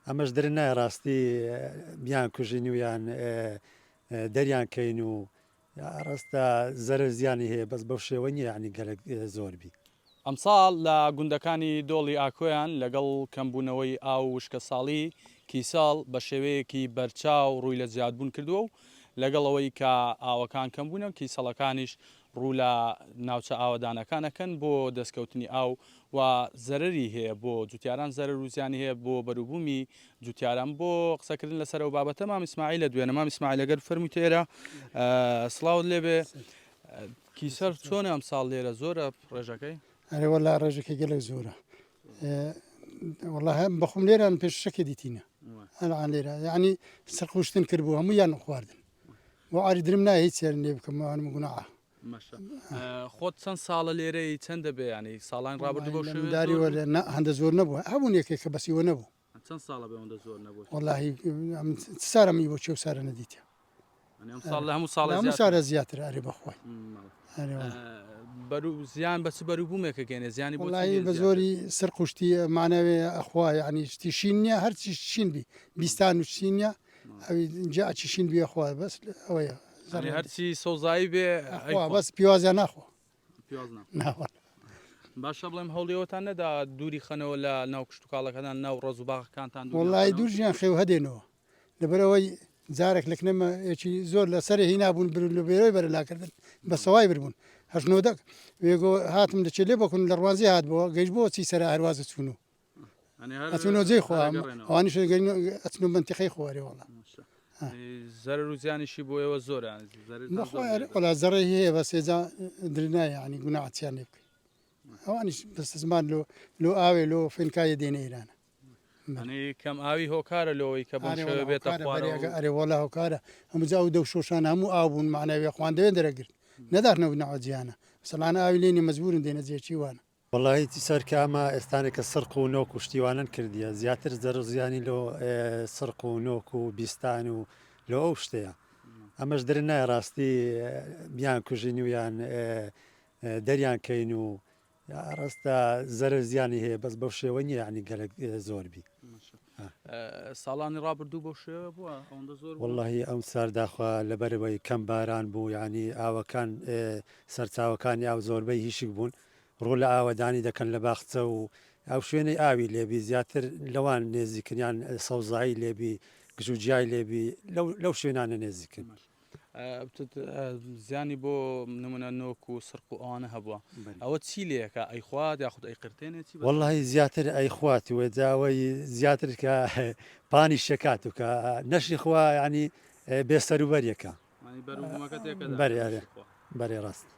ئەمەش درن نایە ڕاستی بیان کوژین و یان دەریان کەین و ڕاستە زەرەر زیانی هەیە بەس بەو شێوە نییە یانی گەلەک زۆر بی. ئەمساڵ لە گوندەکانی دۆڵی ئاکۆیان لەگەڵ کەمبوونەوەی ئاو و وشکەساڵی، کیسەڵ بە شێوەیەکی بەرچاو ڕووی لە زیادبوون کردووە و لەگەڵ ئەوەی کە ئاوەکان کەمبوونە کیسەڵەکانیش ڕوو لە ناوچە ئاوەدانەکان ئەکەن بۆ دەستکەوتنی ئاو و زەرەری هەیە بۆ جوتیاران زەرەر و زیانی هەیە بۆ بەروبوومی جوتیاران بۆ قسەکردن لەسەر ئەو بابەتە مام ئیسماعیل لە دوێنە مام ئیسماعیل ئەگەر فەرموویتە ئێرە سڵاوت لێبێ کیسەر چۆنە ئەم ساڵ لێرە زۆرە ڕێژەکەی؟ ئەرێ وەڵا ڕێژەکەی گەلێک زۆرە وەڵا هەم بەخۆم لێران پێش شەکێ دیتینە ئەلان لێرە یعنی سەرخوشتن کردبوو هەموویان خواردن بۆ عاری درم نایە هیچ سێرم لێ بکەم ئەوانم گوناحە. ماشا خۆت چەند ساڵە لێرەی چەند دەبێ یانی ساڵانی ڕابردوو بەو شێوەیە زۆر بوو؟ نا هەندە زۆر نەبوو هەبوون یەکێک کە بەس ئیوە نەبوو. چەند ساڵە بێ ئەوەندە زۆر نەبوو؟ وەڵاهی ئەمن چ سارەم ئیوە چێ و سارە نەدیتە. یانی ئەم ساڵ لە هەموو ساڵێ زیاترە؟ هەموو سارە زیاترە ئەرێ بەخوای. ئەرێ وەڵا. بەرو زیان بە چ بەروبوومێکە گەێنێ زیانی بۆ چی وەڵاهی بە زۆری سەر قوشتی ماناوێ ئەخوا یانی شتی شین نییە هەرچی شین بی بیستان و شین نییە ئەوی جا چی شین بی ئەخوا بەس ئەوەیە یانی هەرچی سەوزایی بێ ئەخوا بەس پیوازیان ناخوا پیاز نا ناوە باشە بڵێم هەوڵی ئەوەتان نەدا دووری خەنەوە لە ناو کشتوکاڵەکەتان ناو ڕەز و باخەکانتان دووریان وەڵی خەنەوە؟ دوورژیان خێو هەدێنەوە لەبەرئەوەی جارێک لە کنەمە یەکی زۆر لە سەرێ هینا بوون بر لە بێرەوەی بەرە لاکردن بە سەوای بر بوون هەشت نۆ دەک وێگۆ هاتم لە چێ لێ بەکون لە ڕوانزی هات بۆ گەیش بۆ چی سەرا هەروازە چوون و یانی هەر ئەچوونەوە جێی خۆ هەر ئەگەڕێنەوە. ئەوانیش ئەچنە مەنتیقەی خۆ ئەرێ وەڵا زەرەر و زیانیشی بۆ ئێوە زۆرە یانی زەرەرتان زۆر بەخوا لێ دەدات. وەڵا زەڕەی هەیە بەس ئێجا درنایە یانی گوناح چیان لێ بکەی ئەوانیش بەس زمان لۆ لۆ ئاوێ لۆ فێنکایە دێنە ئێرانە یانی کەم ئاوی هۆکارە لۆی کە بەم شێوە بێتە خوارەوە. ئەرێ وەڵا هۆکارە هەموو جا ئەو دەو شۆشانە هەموو ئاو بوون مەعناویە خوان دەوێن دەرەگرت نەدارنەوە ناوە جیانە سەڵانە ئاوی لێ نیە مەجبورن دێنە جێ وانە. وەڵاهی سەر کامە ئێستانێکە سڕق و نۆک و شتی وانەن کردیە زیاتر زەرەر و زیانی لۆ سڕق و نۆک و بیستان و لۆ ئەو شتەیە ئەمەش درن نایە ڕاستی بیان کوژین و یان دەریان کەین و ڕاستە زەرەر زیانی هەیە بەس بەو شێوە نییە یانی گەلەک زۆر بی. ساڵانی ڕابردوو بەو شێوە بووە ئەوەندە زۆر بووە؟ وەڵاهی ئەم سار داخوا لەبەرئەوەی کەم باران بوو یانی ئاوەکان سەرچاوەکانی ئاو زۆربەی هیشک بوون ڕوو لە ئاوەدانی دەکەن لە باخچە و ئەو شوێنەی ئاوی لێبی زیاتر لەوان نێزیکن یان سەوزایی لێبی گژوگیای لێبی لەو شوێنانە نێزیکن. زیانی بۆ نمونە نۆک و سرق و ئەوانە هەبووە ئەوە چی لەکە ئەیخوات یاخود ئەیقرتێنێ چی وەڵی زیاتر ئەیخوات و جاوەی زیاتر کە پانی شەکات و کە نەشی خوا ینی بێسەروبەریەکە بەرێ بەرێ ڕاست.